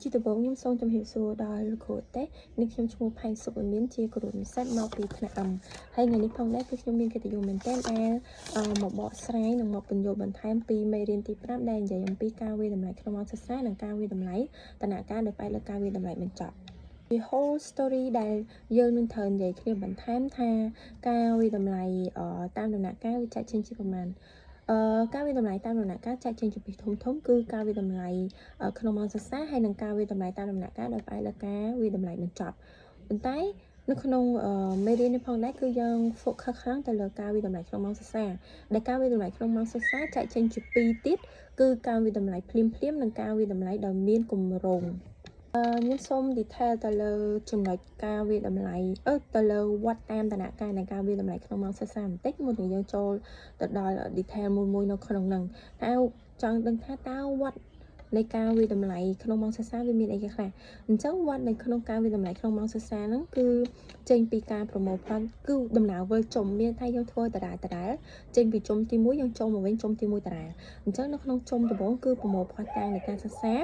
ជាដំបូងខ្ញុំសូមជម្រាបសួរដល់លោកគ្រូតេនេះខ្ញុំឈ្មោះផៃសុកមានជាគ្រូនិស្សិតមកពីថ្នាក់ M ហើយថ្ងៃនេះផងដែរគឺខ្ញុំមានកិត្តិយសមែនទែនដែលមកបកស្រាយនិងមកពន្យល់បន្ថែមពីមេរៀនទី5ដែលនិយាយអំពីការវាយតម្លៃក្នុងម៉ោងសិក្សានិងការវាយតម្លៃដំណាក់កាលដោយផ្អែកលើការវាយតម្លៃបញ្ចប់ពី whole story ដែលយើងនឹងត្រូវនិយាយគ្នាបន្ថែមថាការវាយតម្លៃតាមដំណាក់កាលវាចែកចេញជាប្រមាណការវាយតម្លៃតាមដំណាក់កាលចែកចេញជាពីរធំធំគឺការវាយតម្លៃក្នុងម៉ោងសិក្សាហើយនិងការវាយតម្លៃតាមដំណាក់កាលដោយផ្អែកលើការវាយតម្លៃបញ្ចប់ប៉ុន្តែនៅក្នុងមេរៀននេះផងដែរគឺយើង focus ខ្លាំងទៅលើការវាយតម្លៃក្នុងម៉ោងសិក្សាដែលការវាយតម្លៃក្នុងម៉ោងសិក្សាចែកចេញជាពីរទៀតគឺការវាយតម្លៃភ្លាមភ្លាមនិងការវាយតម្លៃដោយមានគម្រោងខ្ញុំសូម detail ទៅលើចំណុចការវាយតម្លៃទៅលើវត្តតាមដំណាក់កាលនៃការវាយតម្លៃក្នុងម៉ោងសិក្សាបន្តិចមុននឹងយើងចូលទៅដល់ detail មួយមួយនៅក្នុងហ្នឹងតើចង់ដឹងថាតើវត្តនៃការវាយតម្លៃក្នុងម៉ោងសិក្សាវាមានអីគេខ្លះអញ្ចឹងវត្តនៅក្នុងការវាយតម្លៃក្នុងម៉ោងសិក្សាហ្នឹងគឺចេញពីការប្រមូលផលគឺដំណើរវិលជុំមានថាយើងធ្វើដដែលដដែលចេញពីជុំទី1យើងចូលមកវិញជុំទី1ដដែលអញ្ចឹងនៅក្នុងជុំដំបូងគឺប្រមូលភស្តុតាងនៃការសិក្សា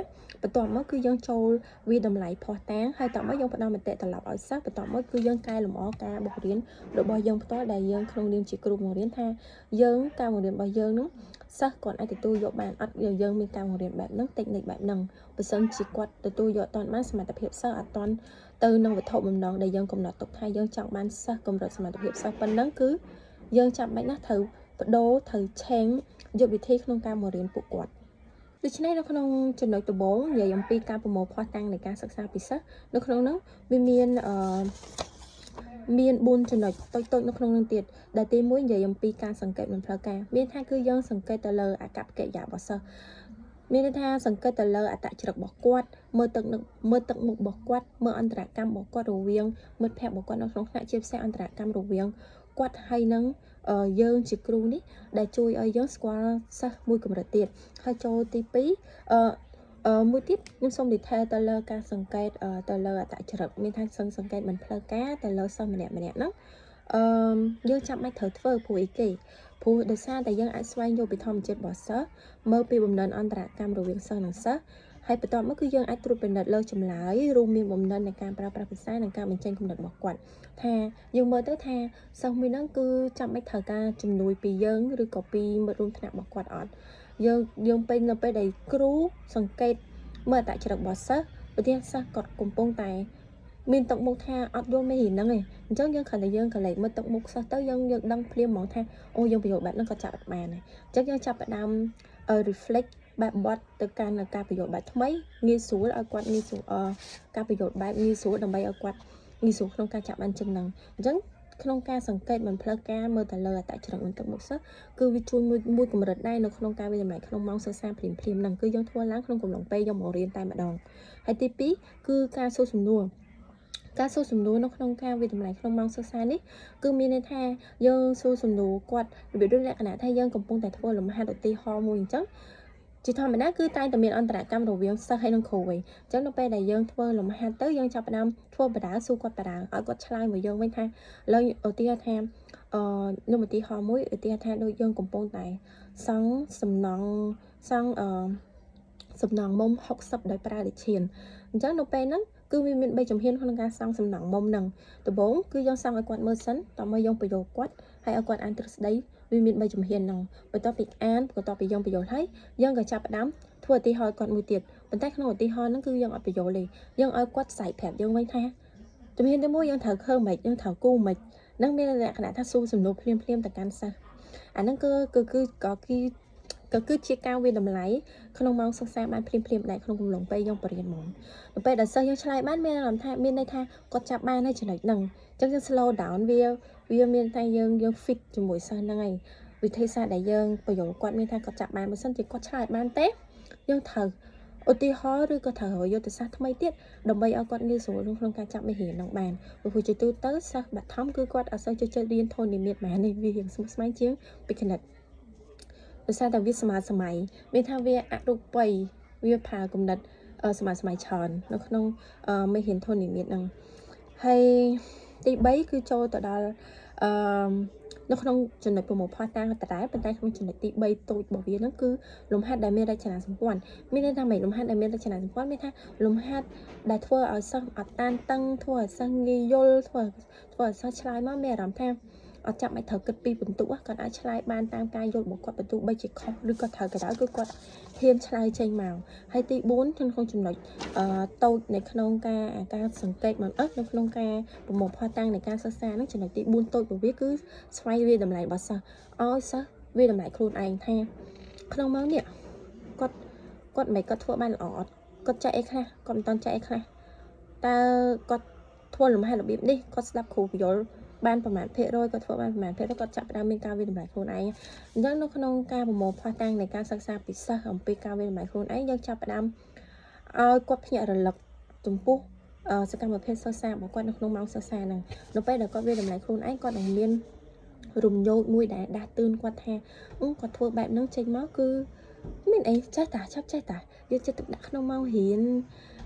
បន្ទាប់មកគឺយើងចូលវាយតម្លៃភស្តុតាងហើយតមកយើងផ្ដល់មតិត្រឡប់ឲ្យសិស្សបន្ទាប់មកគឺយើងកែលម្អការបង្រៀនរបស់យើងផ្ទាល់ដែលយើងក្នុងនាមជាគ្រូបង្រៀនថាយើងការបង្រៀនរបស់យើងនោះសិស្សគាត់អាចទទួលយកបានអត់យើងមានការបង្រៀនបែបហ្នឹងតិចនិចបែបហ្នឹងបើសិនជាគាត់ទទួលយកអត់ទាន់បានសមត្ថភាពសិស្សអត់ទាន់ទៅនឹងវត្ថុបំណងដែលយើងកំណត់ទុកថាយើងចង់បានសិស្សកម្រិតសមត្ថភាពសិស្សប៉ុណ្ណឹងគឺយើងចាំបាច់ណាស់ត្រូវបដូរត្រូវ change យុទ្ធវិធីក្នុងការបង្រៀនពួកគាត់ដូច្នេះនៅក្នុងចំណុចដំបូងនិយាយអំពីការប្រមូលភស្តុតាងនៃការសិក្សាពិសេសនៅក្នុងនោះវាមានមាន4ចំណុចតូចៗនៅក្នុងនឹងទៀតដែលទី1និយាយអំពីការសង្កេតមិនផ្លូវការមានថាគឺយើងសង្កេតទៅលើអាកប្បកិរិយារបស់សិស្ស មានន័យថាសង្កេតទៅលើអត្តចរិតរបស់គាត់មើលទឹកនឹកមើលទឹកមុខរបស់គាត់មើលអន្តរកម្មរបស់គាត់រវាងមិត្តភ័ក្តិរបស់គាត់នៅក្នុងថ្នាក់ជាពិសេសអន្តរកម្មរវាងគាត់ហើយនឹងយើងជាគ្រូនេះដែលជួយឲ្យយើងស្គាល់សិស្សមួយកម្រិតទៀតហើយចូលទី2អឺមួយទៀតខ្ញុំសូម detail ទៅលើការសង្កេតទៅលើអត្តចរិតមានថាសង្កេតមិនផ្លូវការទៅលើសិស្សម្នាក់ម្នាក់ហ្នឹងអឺយើងចាំបាច់ត្រូវធ្វើព្រោះអីគេព្រោះដោយសារតែយើងអាចស្វែងយល់ពីធម្មជាតិរបស់សិស្សមើលពីបំណិនអន្តរកម្មរវាងសិស្សនិងសិស្សហើយបន្ទាប់មកគឺយើងអាចត្រួតពិនិត្យលើចម្លើយរួមមានបំណិននៃការប្រើប្រាស់ភាសានិងការបញ្ចេញគំនិតរបស់គាត់ថាយើងមើលទៅថាសិស្សមួយហ្នឹងគឺចាំបាច់ត្រូវការជំនួយពីយើងឬក៏ពីមិត្តរួមថ្នាក់របស់គាត់អត់យើងយើងពេលនៅពេលដែលគ្រូសង្កេតមើលអត្តចរិតរបស់សិស្សឧទាហរណ៍សិស្សគាត់កំពុងតែមានទឹកមុខថាអត់យល់មេរៀនហ្នឹងឯងអញ្ចឹងយើងគ្រាន់តែយើងកលេចមើលទឹកមុខសិស្សទៅយើងយើងដឹងភ្លាមហ្មងថាអូយើងប្រយោគបែបហ្នឹងគាត់ចាប់អត់បានទេអញ្ចឹងយើងចាប់ផ្ដើម reflect បែបបត់ទៅកាន់ការប្រយោគបែបថ្មីងាយស្រួលឲ្យគាត់ងាយស្រួលការប្រយោគបែបងាយស្រួលដើម្បីឲ្យគាត់ងាយស្រួលក្នុងការចាប់បានចំណឹងអញ្ចឹងក្នុងការសង្កេតមិនផ្លូវការមើលទៅលើអត្តចរិតនិងទឹកមុខសិស្សគឺវាជួយមួយមួយកម្រិតដែរនៅក្នុងការវាយតម្លៃក្នុងម៉ោងសិក្សាភ្លាមភ្លាមហ្នឹងគឺយើងធ្វើឡើងក្នុងកំឡុងពេលយើងមករៀនតែម្ដងហើយទី2គឺការសួរសំណួរការសួរសំណួរនៅក្នុងការវាយតម្លៃក្នុងម៉ោងសិក្សានេះគឺមានន័យថាយើងសួរសំណួរគាត់របៀបដូចលក្ខណៈថាយើងកំពុងតែធ្វើលំហាត់ឧទាហរណ៍មួយអញ្ចឹងជាធម្មតាគឺតែងតែមានអន្តរកម្មរវាងសិស្សហើយនិងគ្រូឯងអញ្ចឹងនៅពេលដែលយើងធ្វើលំហាត់ទៅយើងចាប់ផ្ដើមធ្វើបដាសួរគាត់បដាឲ្យគាត់ឆ្លើយមកយើងវិញថាឥឡូវឧទាហរណ៍ថាខ្ញុំឧទាហរណ៍មួយឧទាហរណ៍ថាដូចយើងកំពុងតែសង់សំណង់សង់សំណង់មុំ60ដោយប្រើលេខឈានអញ្ចឹងនៅពេលហ្នឹងគឺវាមាន3ជំហានក្នុងការសង់សំណង់មុំហ្នឹងដំបូងគឺយើងសង់ឲ្យគាត់មើលសិនតមកយើងបញ្យល់គាត់ហើយឲ្យគាត់អានទ្រឹស្ដីវាមាន3ជំហានហ្នឹងបន្ទាប់ពីអានបន្ទាប់ពីយើងបញ្យល់ហើយយើងក៏ចាប់ផ្ដើមធ្វើឧទាហរណ៍គាត់មួយទៀតប៉ុន្តែក្នុងឧទាហរណ៍ហ្នឹងគឺយើងអត់បញ្យល់ទេយើងឲ្យគាត់ស្រាយប្រាប់យើងវិញថាជំហានទី1យើងត្រូវឃើញមិនយើងត្រូវគូមិននឹងមានលក្ខណៈថាសួរសំណួរភ្លាមភ្លាមទៅកាន់សិស្សអាហ្នឹងគឺគឺគឺក៏គឺក៏គឺជាការវាយតម្លៃក្នុងម៉ោងសិក្សាបានភ្លាមភ្លាមដែរក្នុងកំឡុងពេលយើងបរៀនហ្មងដល់ពេលដែលសិស្សយើងឆ្លើយបានមានអារម្មណ៍ថាមានន័យថាគាត់ចាប់បានហើយចំណុចហ្នឹងអញ្ចឹងយើង slow down វាវាមានតែយើងយើង fit ជាមួយសិស្សហ្នឹងហើយវិធីសាស្ត្រដែលយើងបញ្យល់គាត់មានថាគាត់ចាប់បានបើសិនជាគាត់ឆ្លើយបានទេយើងត្រូវឧទាហរណ៍ឬក៏ត្រូវរកយុទ្ធសាស្ត្រថ្មីទៀតដើម្បីឲ្យគាត់ងាយស្រួលក្នុងការចាប់មេរៀនហ្នឹងបានព្រោះជាទូទៅសិស្សបឋមគឺគាត់អត់សូវចូលចិត្តរៀនធននិមិត្តហ្មងនេះវារៀងស្មុគស្មាញជាងពីគណិតដោយសារតែវាសម័យសម័យមានថាវាអរូបីវាផាគំនិតសម័យសម័យច្រើននៅក្នុងមេរៀនធននិមិត្តហ្នឹងហើយទី3គឺចូលទៅដល់អឺ នៅក្នុងចំណុចប្រមូលភស្តុតាងដដែលប៉ុន្តែក្នុងចំណុចទី3តូចរបស់វាហ្នឹងគឺលំហាត់ដែលមានរចនាសម្ព័ន្ធមានន័យថាម៉េចលំហាត់ដែលមានរចនាសម្ព័ន្ធមានថាលំហាត់ដែលធ្វើឲ្យសិស្សអត់តានតឹងធ្វើឲ្យសិស្សងាយយល់ធ្វើធ្វើឲ្យសិស្សឆ្លើយមកមានអារម្មណ៍ថាអត់ចាំបាច់ត្រូវគិតពីពិន្ទុគាត់អាចឆ្លើយបានតាមការយល់របស់គាត់បន្ទុបីជាខុសឬក៏ត្រូវក៏ដោយគឺគាត់ហ៊ានឆ្លើយចេញមកហើយទី4ក្នុងចំណុចអឺតូចនៅក្នុងការការសង្កេតមិនអត់នៅក្នុងការប្រមូលភស្តុតាងនៃការសិក្សាហ្នឹងចំណុចទី4តូចរបស់វាគឺស្វែងវាយតម្លៃរបស់សិស្សឲ្យសិស្សវាយតម្លៃខ្លួនឯងថាក្នុងម៉ោងនេះគាត់គាត់មិនគាត់ធ្វើបានល្អអត់គាត់ចេះអីខ្លះគាត់មិនតន់ចេះអីខ្លះតើគាត់ធ្វើលំហាត់របៀបនេះគាត់ស្ដាប់គ្រូពន្យល់បានប្រមាណភាគរយគាត់ធ្វើបានប្រមាណភាគរយគាត់ចាប់ផ្ដើមមានការវាយតម្លៃខ្លួនឯងអញ្ចឹងនៅក្នុងការប្រមូលភស្តុតាងនៃការសិក្សាពិសេសអំពីការវាយតម្លៃខ្លួនឯងយើងចាប់ផ្ដើមឲ្យគាត់ភ្ញាក់រលឹកចំពោះសកម្មភាពសិក្សារបស់គាត់នៅក្នុងម៉ោងសិក្សាហ្នឹងនៅពេលដែលគាត់វាយតម្លៃខ្លួនឯងគាត់នឹងមានរំញោចមួយដែលដាស់តឿនគាត់ថាគាត់ធ្វើបែបហ្នឹងចេញមកគឺមានអីចេះតាឆាប់ចេះតាយកចិត្តទុកដាក់ក្នុងម៉ោងរៀន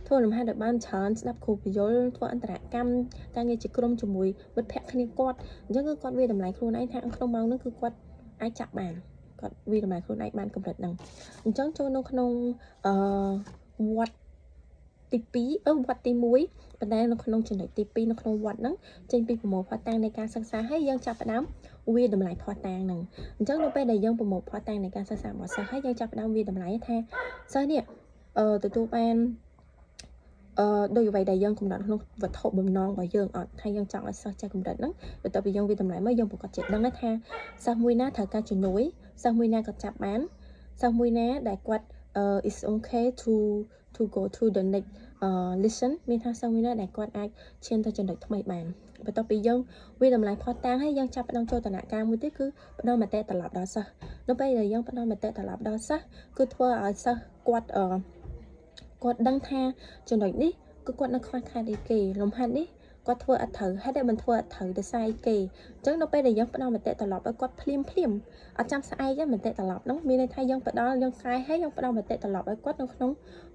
ធ្វើលំហាត់ឲ្យបានច្រើនស្ដាប់គ្រូពន្យល់ធ្វើអន្តរកម្មការងារជាក្រុមជាមួយមិត្តភ័ក្តិគ្នាគាត់អញ្ចឹងគឺគាត់វាយតម្លៃខ្លួនឯងថាក្នុងម៉ោងហ្នឹងគឺគាត់អាចចាប់បានគាត់វាយតម្លៃខ្លួនឯងបានកម្រិតហ្នឹងអញ្ចឹងចូលនៅក្នុងអឺវត្តទី2អឺវត្តទី1ប៉ុន្តែនៅក្នុងចំណុចទី2នៅក្នុងវត្តហ្នឹងចេញពីប្រមូលភស្តុតាងនៃការសិក្សាហើយយើងចាប់ផ្ដើមវាយតម្លៃភស្តុតាងហ្នឹងអញ្ចឹងនៅពេលដែលយើងប្រមូលភស្តុតាងនៃការសិក្សារបស់សិស្សហើយយើងចាប់ផ្ដើមវាយតម្លៃថាសិស្សនេះអឺទទួលបានអឺដោយអ្វីដែលយើងកំណត់ក្នុងវត្ថុបំណងរបស់យើងអត់ថាយើងចង់ឲ្យសិស្សចេះកម្រិតហ្នឹងបន្ទាប់ពីយើងវាយតម្លៃមកយើងប្រកាសជាដឹងថាសិស្សមួយណាត្រូវការជំនួយសិស្សមួយណាក៏ចាប់បានសិស្សមួយណាដែលគាត់ is okay to go to the next lesson មានថាសិស្សមួយណាដែលគាត់អាចឈានទៅចំណុចថ្មីបានបន្ទាប់ពីយើងវាយតម្លៃភស្តុតាងហើយយើងចាប់ផ្ដើមចូលដំណាក់កាលមួយទៀតគឺផ្ដល់មតិត្រឡប់ដល់សិស្សនៅពេលដែលយើងផ្ដល់មតិត្រឡប់ដល់សិស្សគឺធ្វើឲ្យសិស្សគាត់អឺគាត់ដឹងថាចំណុចនេះគឺគាត់នៅខ្វះខាតអីគេលំហាត់នេះគាត់ធ្វើអត់ត្រូវហេតុតែមិនធ្វើអត់ត្រូវដោយសារអីគេអញ្ចឹងនៅពេលដែលយើងផ្ដល់មតិត្រឡប់ឲ្យគាត់ភ្លាមភ្លាមអត់ចាំស្អែកទេមតិត្រឡប់ហ្នឹងមានន័យថាយើងផ្ដល់យើងកែហើយយើងផ្ដល់មតិត្រឡប់ឲ្យគាត់នៅក្នុង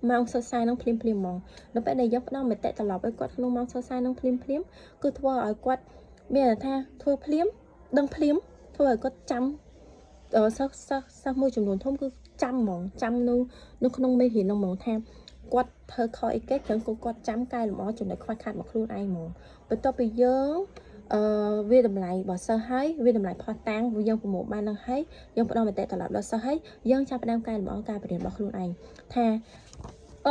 ម៉ោងសិក្សាហ្នឹងភ្លាមភ្លាមហ្មងនៅពេលដែលយើងផ្ដល់មតិត្រឡប់ឲ្យគាត់ក្នុងម៉ោងសិក្សាហ្នឹងភ្លាមភ្លាមគឺធ្វើឲ្យគាត់មានន័យថាធ្វើភ្លាមដឹងភ្លាមធ្វើឲ្យគាត់ចាំសិស្សសិស្សសិស្សមួយចំនួនធំគឺចាំហ្មងចាំនៅនៅក្នុងមេរៀនហ្នឹងហ្មងថាគាត់ធ្វើខុសអីគេចឹងក៏គាត់ចាំកែលម្អចំណុចខ្វះខាតរបស់ខ្លួនឯងហ្មងបន្ទាប់ពីយើងអឺវាយតម្លៃរបស់សិស្សហើយវាយតម្លៃភស្តុតាងយើងប្រមូលបាននឹងហើយយើងផ្ដល់មតិត្រឡប់ដល់សិស្សហើយយើងចាប់ផ្ដើមកែលម្អការបង្រៀនរបស់ខ្លួនឯងថាអ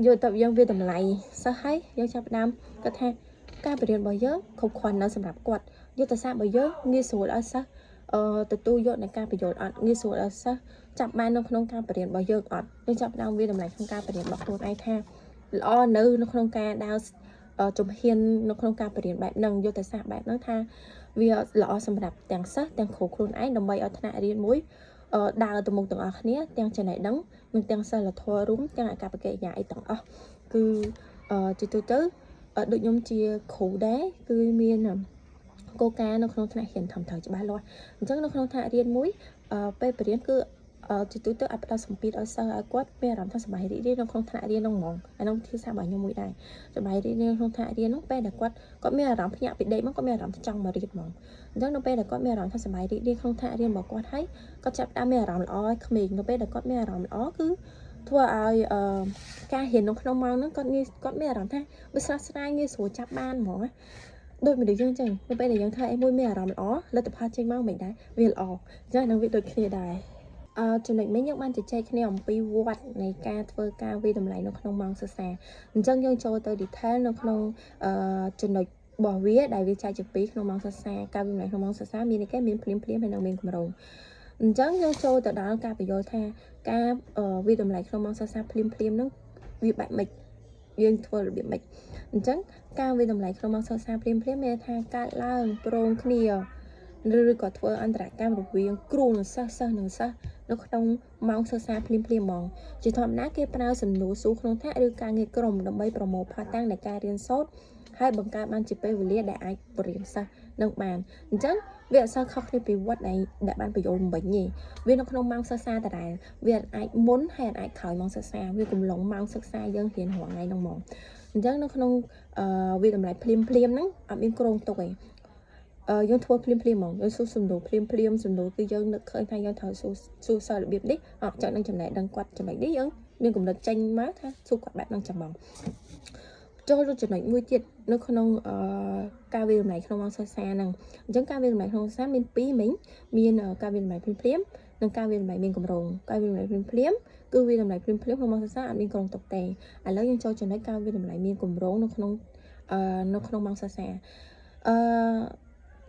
ូយកទៅយើងវាយតម្លៃសិស្សហើយយើងចាប់ផ្ដើមគាត់ថាការបង្រៀនរបស់យើងគ្រប់គ្រាន់នៅសម្រាប់គាត់យុទ្ធសាស្ត្ររបស់យើងងាយស្រួលឲ្យសិស្សអឺទទួលយកនៃការពន្យល់អត់ងាយស្រួលឲ្យសិស្សចាប់បាននៅក្នុងការបង្រៀនរបស់យើងអត់យើងចាប់ផ្ដើមវាយតម្លៃក្នុងការបង្រៀនរបស់ខ្លួនឯងថាល្អនៅនៅក្នុងការដើរជំហាននៅក្នុងការបង្រៀនបែបហ្នឹងយុទ្ធសាស្ត្របែបហ្នឹងថាវាល្អសម្រាប់ទាំងសិស្សទាំងគ្រូខ្លួនឯងដើម្បីឲ្យថ្នាក់រៀនមួយដើរទៅមុខទាំងអស់គ្នាទាំងចំណេះដឹងនិងទាំងសិលធម៌រួមទាំងអាកប្បកិរិយាអីទាំងអស់គឺជាទូទៅដូចខ្ញុំជាគ្រូដែរគឺមានគោលការណ៍នៅក្នុងថ្នាក់រៀនធំត្រូវច្បាស់លាស់អញ្ចឹងនៅក្នុងថ្នាក់រៀនមួយពេលបង្រៀនគឺជាទូទៅអត់ផ្ដល់សម្ពាធឲ្យសិស្សឲ្យគាត់មានអារម្មណ៍ថាសប្បាយរីករាយនៅក្នុងថ្នាក់រៀនហ្នឹងហ្មងអានោះវិធីសាស្ត្ររបស់ខ្ញុំមួយដែរសប្បាយរីករាយក្នុងថ្នាក់រៀនហ្នឹងពេលដែលគាត់គាត់មានអារម្មណ៍ភ្ញាក់ពីដេកមកគាត់មានអារម្មណ៍ចង់មករៀនហ្មងអញ្ចឹងនៅពេលដែលគាត់មានអារម្មណ៍ថាសប្បាយរីករាយក្នុងថ្នាក់រៀនរបស់គាត់ហើយគាត់ចាប់ផ្ដើមមានអារម្មណ៍ល្អឲ្យក្មេងនៅពេលដែលគាត់មានអារម្មណ៍ល្អគឺធ្វើឲ្យអឺការរៀននៅក្នុងម៉ោងហ្នឹងគាត់ងាយគាត់មានអារម្មណ៍ថាវាស្រស់ស្រាយងាយស្រួលចាប់បានហ្មងណាដូចមនុស្សយើងចឹងនៅពេលដែលយើងធ្វើអីមួយមានអារម្មណ៍ល្អលទ្ធផលចេញមកមិនដែរវាល្អអញ្ចឹងនឹងវាដូចគ្នាដែរអឺចំណុចមិញយើងបានជជែកគ្នាអំពីវត្តនៃការធ្វើការវាយតម្លៃនៅក្នុងម៉ោងសិក្សាអញ្ចឹងយើងចូលទៅ detail នៅក្នុងអឺចំណុចរបស់វាដែលវាចែកជាពីរក្នុងម៉ោងសិក្សាការវាយតម្លៃក្នុងម៉ោងសិក្សាមានអីគេមានភ្លាមភ្លាមហើយនិងមានកម្រងអញ្ចឹងយើងចូលទៅដល់ការពន្យល់ថាការវាយតម្លៃក្នុងម៉ោងសិក្សាភ្លាមភ្លាមហ្នឹងវាបែបម៉េចយើងធ្វើរបៀបម៉េចអញ្ចឹងការវាយតម្លៃក្នុងម៉ោងសិក្សាភ្លាមភ្លាមមានថាកើតឡើងប្រងគ្នាឬក៏ធ្វើអន្តរកម្មរវាងគ្រូនិងសិស្សសិស្សនិងសិស្សនៅក្នុងម៉ោងសិក្សាភ្លាមភ្លាមហ្មងជាធម្មតាគេប្រើសំណួរសួរក្នុងថ្នាក់ឬការងារក្រុមដើម្បីប្រមូលភស្តុតាងនៃការរៀនសូត្រហើយបង្កើតបានជាពេលវេលាដែលអាចបង្រៀនសិស្សនឹងបានអញ្ចឹងវាអត់សូវខុសគ្នាពីវត្តដែលដែលបានពន្យល់មិញទេវានៅក្នុងម៉ោងសិក្សាដដែលវាអាចមុនហើយអាចក្រោយម៉ោងសិក្សាវាកំឡុងម៉ោងសិក្សាយើងរៀនរាល់ថ្ងៃហ្នឹងហ្មងអញ្ចឹងនៅក្នុងអឺវាយតម្លៃភ្លាមភ្លាមហ្នឹងអត់មានគ្រោងទុកទេ យើងធ្វើភ្លាមភ្លាមហ្មងយើងសួរសំណួរភ្លាមភ្លាមសំណួរគឺយើងនឹកឃើញថាយើងត្រូវសួរសួរសិស្សរបៀបនេះអត់ចង់នឹងចំណេះដឹងគាត់ចំណុចនេះយើងមានកំណត់ចេញមកថាសួរគាត់បែបហ្នឹងចាំហ្មងចូលទៅចំណុចមួយទៀតនៅក្នុងអឺការវាយតម្លៃក្នុងម៉ោងសិក្សាហ្នឹងអញ្ចឹងការវាយតម្លៃក្នុងសិក្សាមានពីរមិញមានការវាយតម្លៃភ្លាមភ្លាមនិងការវាយតម្លៃមានកម្រងការវាយតម្លៃភ្លាមភ្លាមគឺវាយតម្លៃភ្លាមភ្លាមក្នុងម៉ោងសិក្សាអត់មានក្រុងទុកទេឥឡូវយើងចូលចំណុចការវាយតម្លៃមានកម្រងនៅក្នុងម៉ោងសិក្សាអឺ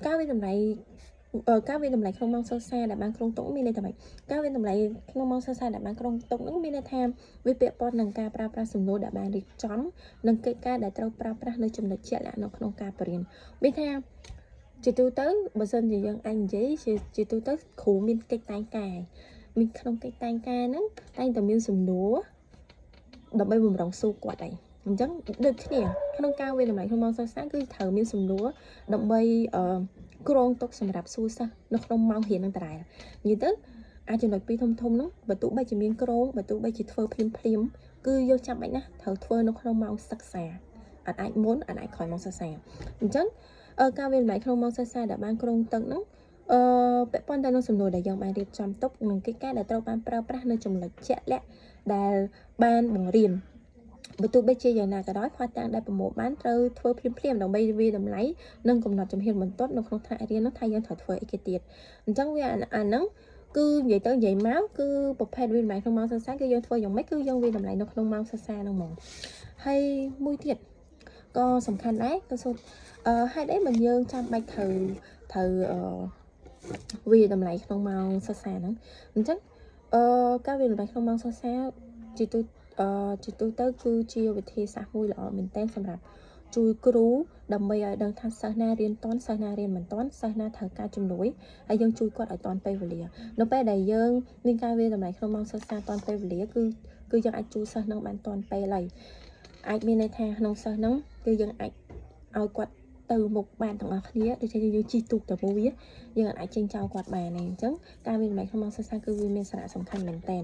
ការវាយតម្លៃការវាយតម្លៃក្នុងម៉ោងសិក្សាដែលបានគ្រោងទុកមានន័យថាម៉េចការវាយតម្លៃក្នុងម៉ោងសិក្សាដែលបានគ្រោងទុកហ្នឹងមានន័យថាវាពាក់ព័ន្ធនឹងការប្រើប្រាស់សំណួរដែលបានរៀបចំនិងកិច្ចការដែលត្រូវប្រើប្រាស់នៅចំណុចជាក់លាក់នៅក្នុងការបរៀនមានថាជាទូទៅបើសិនជាយើងអាចនិយាយជាជាទូទៅគ្រូមានកិច្ចតែងការមានក្នុងកិច្ចតែងការហ្នឹងតែងតែមានសំណួរដើម្បីបំរុងសួរគាត់ឯងអញ្ចឹងដូចគ្នាក្នុងការវាយតម្លៃក្នុងម៉ោងសិក្សាគឺត្រូវមានសំណួរដើម្បីអឺគ្រោងទុកសម្រាប់សួរសិស្សនៅក្នុងម៉ោងរៀននឹងដដែលនិយាយទៅអាចចំណុចពីរធំធំហ្នឹងបើទោះបីជាមានក្រងបើទោះបីជាធ្វើភ្លាមភ្លាមគឺយើងចាំបាច់ណាស់ត្រូវធ្វើនៅក្នុងម៉ោងសិក្សាអត់អាចមុនអត់អាចក្រោយម៉ោងសិក្សាអញ្ចឹងការវាយតម្លៃក្នុងម៉ោងសិក្សាដែលបានគ្រោងទុកហ្នឹងអឺពាក់ព័ន្ធទៅនឹងសំណួរដែលយើងបានរៀបចំទុកនិងកិច្ចការដែលត្រូវបានប្រើប្រាស់នៅចំណុចជាក់លាក់ដែលបានបង្រៀនបើទោះបីជាយ៉ាងណាក៏ដោយភស្តុតាងដែលប្រមូលបានត្រូវធ្វើភ្លាមៗដើម្បីវាយតម្លៃនិងកំណត់ជំហានបន្ទាប់នៅក្នុងថ្នាក់រៀននោះថាយើងត្រូវធ្វើអីគេទៀតអញ្ចឹងវាអាហ្នឹងគឺនិយាយទៅនិយាយមកគឺប្រភេទវាយតម្លៃក្នុងម៉ោងសិក្សាគឺយើងធ្វើយ៉ាងម៉េចគឺយើងវាយតម្លៃនៅក្នុងម៉ោងសិក្សាហ្នឹងហ្មងហើយមួយទៀតក៏សំខាន់ដែរក៏សូអឺហេតុអីមិនយើងចាំបាច់ត្រូវអឺវាយតម្លៃក្នុងម៉ោងសិក្សាហ្នឹងអញ្ចឹងអឺការវាយតម្លៃក្នុងម៉ោងសិក្សាជាទូទៅគឺជាវិធីសាស្ត្រមួយល្អមែនទែនសម្រាប់ជួយគ្រូដើម្បីឲ្យដឹងថាសិស្សណារៀនទាន់សិស្សណារៀនមិនទាន់សិស្សណាត្រូវការជំនួយហើយយើងជួយគាត់ឲ្យទាន់ពេលវេលានៅពេលដែលយើងមានការវាយតម្លៃក្នុងម៉ោងសិក្សាទាន់ពេលវេលាគឺយើងអាចជួយសិស្សនឹងបានទាន់ពេលហើយអាចមានន័យថាក្នុងសិស្សហ្នឹងគឺយើងអាចឲ្យគាត់ទៅមុខបានទាំងអស់គ្នាដូចជាយើងជិះទូកទៅមួយយើងអាចចេញចោលគាត់បានទេអញ្ចឹងការវាយតម្លៃក្នុងម៉ោងសិក្សាគឺវាមានសារៈសំខាន់មែនទែន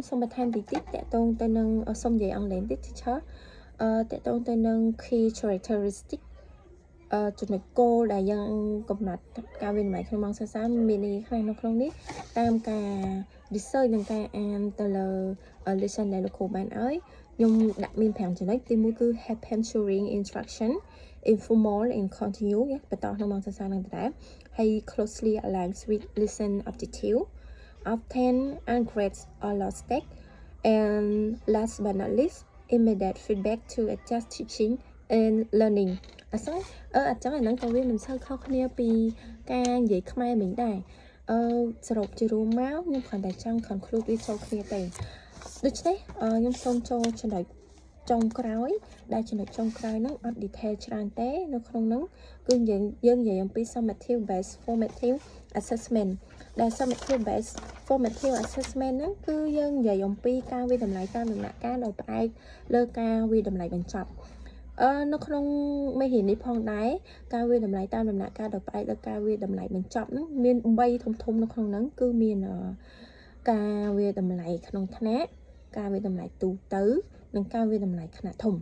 សូមបន្ថែមតិចតិចទាក់ទងទៅនឹងសូមនិយាយអង់គ្លេសតិច teacher ទាក់ទងទៅនឹង key characteristic ចំណុចគោលដែលយើងកំណត់ការវាយតម្លៃក្នុងម៉ោងសិក្សាមានន័យខ្លះនៅក្នុងនេះតាមការ research និងការអានទៅលើ lesson ដែលលោកគ្រូបានឲ្យខ្ញុំដាក់មាន5ចំណុចទី1គឺ happen during instruction, informal and continue បន្តក្នុងម៉ោងសិក្សានឹងដដែលហើយ closely aligns with lesson objective, often ungrades or low stake, and last but not least, immediate feedback to adjust teaching and learning. អញ្ចឹងអញ្ចឹងអាហ្នឹងក៏វាមិនសូវខុសគ្នាពីការនិយាយខ្មែរមិញដែរអឺសរុបជារួមមកខ្ញុំគ្រាន់តែចង់ conclude វាចូលគ្នាទេដូច្នេះខ្ញុំសូមចូលចំណុចចុងក្រោយដែលចំណុចចុងក្រោយហ្នឹងអត់ detail ច្រើនទេនៅក្នុងហ្នឹងគឺយើងយើងនិយាយអំពី summative based formative assessment ដែល summative based formative assessment ហ្នឹងគឺយើងនិយាយអំពីការវាយតម្លៃតាមដំណាក់កាលដោយផ្អែកលើការវាយតម្លៃបញ្ចប់នៅក្នុងមេរៀននេះផងដែរការវាយតម្លៃតាមដំណាក់កាលដោយផ្អែកលើការវាយតម្លៃបញ្ចប់ហ្នឹងមាន3ធំធំនៅក្នុងហ្នឹងគឺមានការវាយតម្លៃក្នុងថ្នាក់ការវាយតម្លៃទូទៅនិងការវាយតម្លៃខ្នាតធំ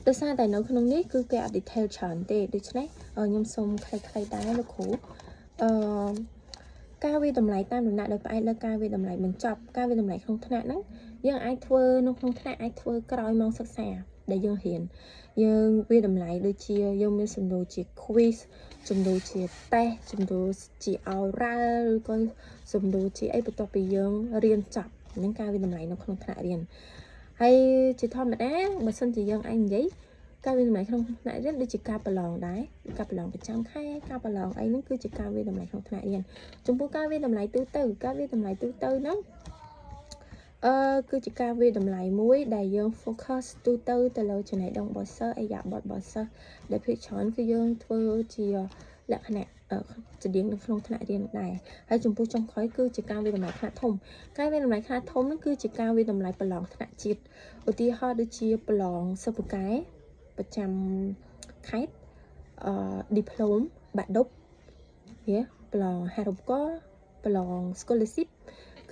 ដោយសារតែនៅក្នុងនេះគឺគេអត់ detail ច្រើនទេដូច្នេះខ្ញុំសូមខ្លីៗដែរលោកគ្រូការវាយតម្លៃតាមដំណាក់ដោយផ្អែកលើការវាយតម្លៃបញ្ចប់ការវាយតម្លៃក្នុងថ្នាក់ហ្នឹងយើងអាចធ្វើនៅក្នុងថ្នាក់អាចធ្វើក្រោយម៉ោងសិក្សាដែលយើងរៀនយើងវាយតម្លៃដូចជាយើងមានសំណួរជា quiz សំណួរជា test សំណួរជា oral ឬក៏សំណួរជាអីបន្ទាប់ពីយើងរៀនចប់ហ្នឹងការវាយតម្លៃនៅក្នុងថ្នាក់រៀនហើយជាធម្មតាបើសិនជាយើងអាចនិយាយការវាយតម្លៃក្នុងថ្នាក់រៀនដូចជាការប្រឡងដែរការប្រឡងប្រចាំខែការប្រឡងអីហ្នឹងគឺជាការវាយតម្លៃក្នុងថ្នាក់រៀនចំពោះការវាយតម្លៃទូទៅការវាយតម្លៃទូទៅហ្នឹងគឺជាការវាយតម្លៃមួយដែលយើង focus ទូទៅទៅលើចំណេះដឹងរបស់សិស្សឥរិយាបថរបស់សិស្សដែលភាគច្រើនគឺយើងធ្វើជាលក្ខណៈស្តៀងនៅក្នុងថ្នាក់រៀនដែរហើយចំពោះចុងក្រោយគឺជាការវាយតម្លៃខ្នាតធំការវាយតម្លៃខ្នាតធំហ្នឹងគឺជាការវាយតម្លៃប្រឡងថ្នាក់ជាតិឧទាហរណ៍ដូចជាប្រឡងសិស្សពូកែប្រចាំខេត្ត diplôme បាក់ឌុបយេប្រឡងអាហារូបករណ៍ប្រឡង scholarship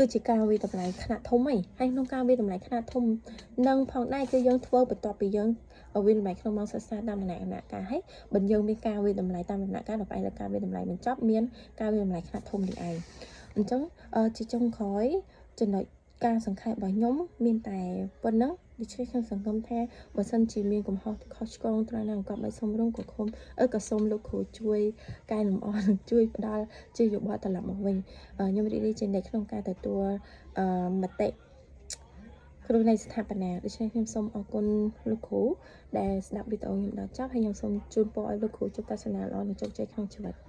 គឺជាការវាយតម្លៃខ្នាតធំឯងហើយក្នុងការវាយតម្លៃខ្នាតធំនឹងផងដែរគឺយើងធ្វើបន្ទាប់ពីយើងវាយតម្លៃក្នុងម៉ោងសិក្សាតាមដំណាក់ដំណាក់កាលហើយបើយើងមានការវាយតម្លៃតាមដំណាក់កាលដល់ផ្អែកលើការវាយតម្លៃបញ្ចប់មានការវាយតម្លៃខ្នាតធំនេះឯងអញ្ចឹងជាចុងក្រោយចំណុចការសង្ខេបរបស់ខ្ញុំមានតែប៉ុណ្ណឹងដូច្នេះខ្ញុំសង្ឃឹមថាបើសិនជាមានកំហុសខុសឆ្គងត្រង់ណាក៏បីសុំរងក៏ខំអឺក៏សូមលោកគ្រូជួយកែលម្អនិងជួយផ្ដល់ជាយោបល់ត្រឡប់មកវិញខ្ញុំរីករាយជានិច្ចក្នុងការទទួលអឺមតិគ្រូនៃស្ថាបនាដូច្នេះខ្ញុំសូមអរគុណលោកគ្រូដែលស្ដាប់វីដេអូខ្ញុំដល់ចប់ហើយខ្ញុំសូមជូនពរឲ្យលោកគ្រូជួបទស្សនាល្អនិងជោគជ័យក្នុងជីវិត។